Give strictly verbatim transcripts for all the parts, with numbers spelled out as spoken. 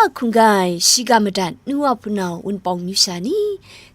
Hkungga ai shiga madat nu wa hpunau wunpawng amyu sha ni,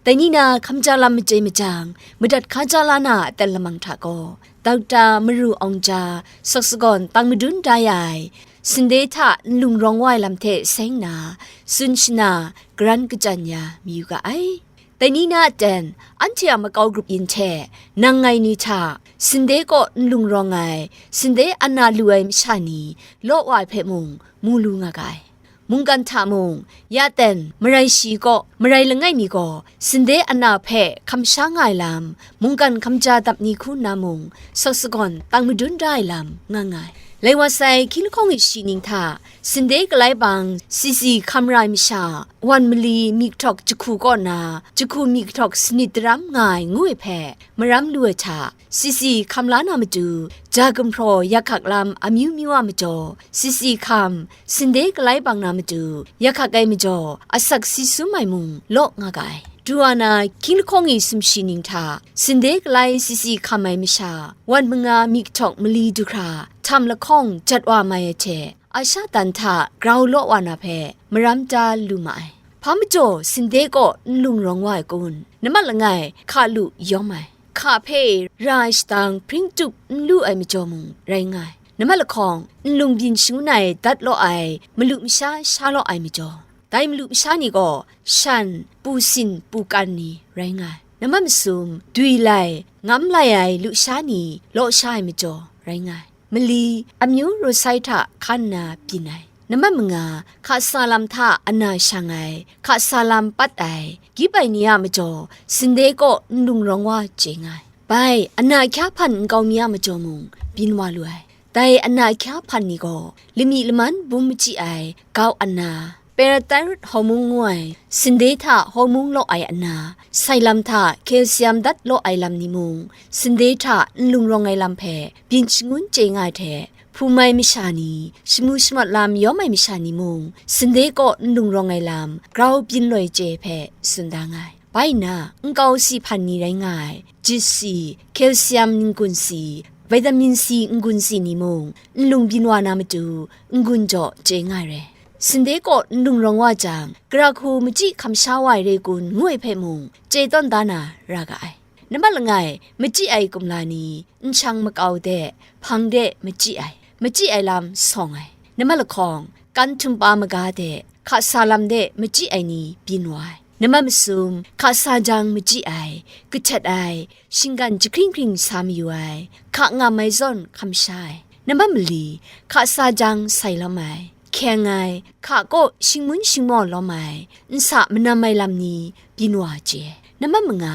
dai ni na hkamja lam machye majang, madat hkaja la na a aten lamang hta gaw, Dokta Maru Aung Ja, Sawk Sagawn Tang Madun da ya ai, Sinde hta nlung rawng wa ai lam hte seng na, tsun shana, garan kachyan ya mayu ga ai. Dai ni na aten, anhte a makau grup yin hte, nang ngai ni hta, Sinde kaw nlung rawng ai, Sinde ana lu ai masha ni, law wa ai hpe mung, mu lu nga ga ai. Mungkan hta mung, ya ten, marai shi kaw, marai langai mi gaw, Sinde ana hpe hkam sha nga ai lam, mungkan hkamja dap ni hku nna mung, Sawk Sagawn Tang Madun da ai lam, nga nga ai. Lai wa sai, hkying lahkawng e shi ning hta, Sinde galai bang, sisi hkam ra ai masha, wan mali myi kahtawk jahku kaw na, jahku myi kahtawk sanit daram nga ai ngu ai hpe, maram lu ai hta, sisi hkam la na matu, ja gumhpraw yak hkak lam amyu myu a majaw, sisi hkam, Sinde galai bang na matu, yak hkak ai majaw, asak si sum ai mung law nga ga ai. Du wa na, hkying lahkawng e sumshi ning hta, Sinde galai sisi hkam ai masha, wan manga myi kahtawk mali du hkra, htam lahkawng jat wa mai ai hte, a sha dan hta grau law wa na hpe maram ta lu ma ai. Hpa majaw Sinde kaw nlung rawng wa ai kun? Nambat langai, hka lu yawm ai, hka hpe ra ai shadang hpring tup n lu ai majaw mung rai nga ai. Nambat lahkawng, nlung byin shangun ai dat law ai, malu masha sha law ai majaw, dai malu masha ni gaw shan, pu sin, pu kan ni rai nga ai. Nambat masum, dwi lai, ngam lai ai lusha ni law sha ai majaw rai nga ai. Mali, amyu ru sai hta hkan nna byin ai. Nambat manga, hka sa lam hta ana shang ai, hka sa lam pat ai, gyip ai ni a majaw, Sinde kaw nlung rawng wa chye nga ai. Bai, ana ahkya hpan nkau mi a majaw mung, byin wa lu ai. Dai ana ahkya hpan ni gaw, lamyi laman bum machyi ai, gau ana, Paratarut hawmung ngu ai, Sinde hta hawmung law ai ana, sai lam hta kalsiam dat law ai lam ni mung, Sinde hta nlung rawng ai lam hpe byin shangun chye nga ai hte, hpum ai masha ni, shamu shamawt lam yawm ai masha ni mung, Sinde kaw nlung rawng ai lam, grau byin loi chye hpe tsun da nga ai. Bai nna, nkau si hpan ni rai nga ai, jit si, kalsiam n-gun si, vitamin C n-gun si ni mung, nlung byin wa na matu, n-gun jaw chye nga ai re. Sinde kaw nlung rawng wa jang, gara hku machyi hkam sha wa ai re kun ngu ai hpe mung, chye tawn da na ra ga ai. Nambat langai, machyi ai kumla ni, nshang makau de, hpang de machyi ai, machyi ai lam sawng ai. Nambat lahkawng, kan htumpa maga de, hka sa lam de machyi ai ni byin wa ai. Nambat masum, hka sa jang machyi ai, kahtet ai, shinggan jahkring hkring sa mayu ai, hka ngam ai zawn hkam sha ai. Nambat mali, hka sa jang sai lawm ai, hkyeng ai, hka kaw shingmun shingmaw lawm ai, nsa manam ai lam ni byin wa chye. Nambat manga,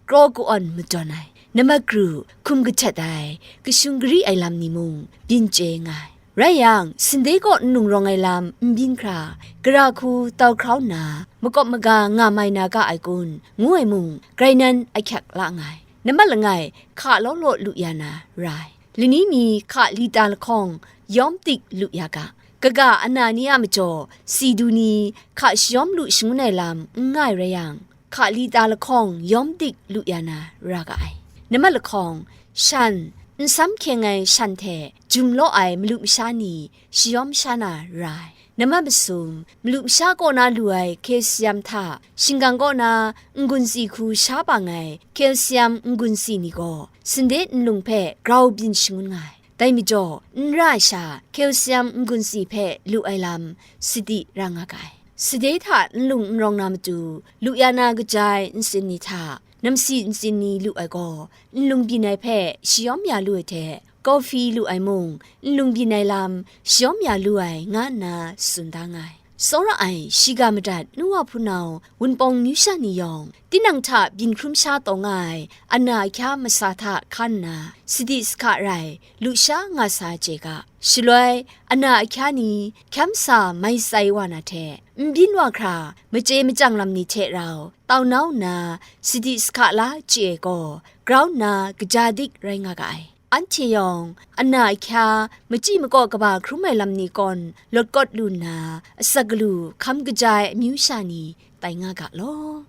kraw ka-awn madawn ai. Nambat kru, hkum kahtet ai, kashung gari ai lam ni mung byin chye nga ai. Rai yang, Sinde kaw nlung rawng ai lam n byin hkra, gara hku tau hkrau nna, makawp maga nga mai na ga ai kun, ngu ai mung, grai nan ahkyak la nga ai. Nambat langai, hka law law lu ya na ra ai. Lani ni hka lita lahkawng, yawm dik lu ya ga. Kaga ana ni a majaw, si du ni, hka shayawm lu shangun ai lam n nga ai rai yang, hka lita lahkawng yawm dik lu ya na ra ga ai. Nambat lahkawng, shan, nsam hkyeng ai shan hte jum law ai malu masha ni shayawm sha na ra ai. Nambat masum, malu masha kaw na lu ai kalsiam hta, shinggan kaw na n-gun si hku sha bang ai kalsiam n-gun si ni gaw, Sinde nlung hpe grau byin shangun nga ai. Dai majaw, n ra ai sha, kalsiam n-gun si hpe lu ai lam, sadi ra nga ga ai. Sade hta nlung n rawng na matu, lu ya na kaja ai ntsin ni hta, namsi ntsin ni lu ai gaw, nlung byin ai hpe shayawm ya lu ai hte, kawhfi lu ai mung, nlung byin ai lam, shayawm ya lu ai, nga nna tsun da nga ai. Tsawra ai, shiga madat, nu wa hpunau, wunpawng amyu sha ni yawng, tinang hta byin hkrum sha taw nga ai, ana ahkya masa hta hkan nna, sadi sahka rai, lusha nga sa chye ga. Shaloi, ana ahkya ni, hkyam sa mai tsai wa na hte, n byin wa hkra, machye machyang lam ni hte rau, tau nau nna, sadi sahka la chye ai gaw, grau nna, kaja dik rai nga ga ai. Anhte yawng, ana ahkya, machyi makaw kaba hkrum ai lam ni kawn, lawt kawt lu nna, asak galu, hkam kaja ai amyu sha ni, tai nga ga law.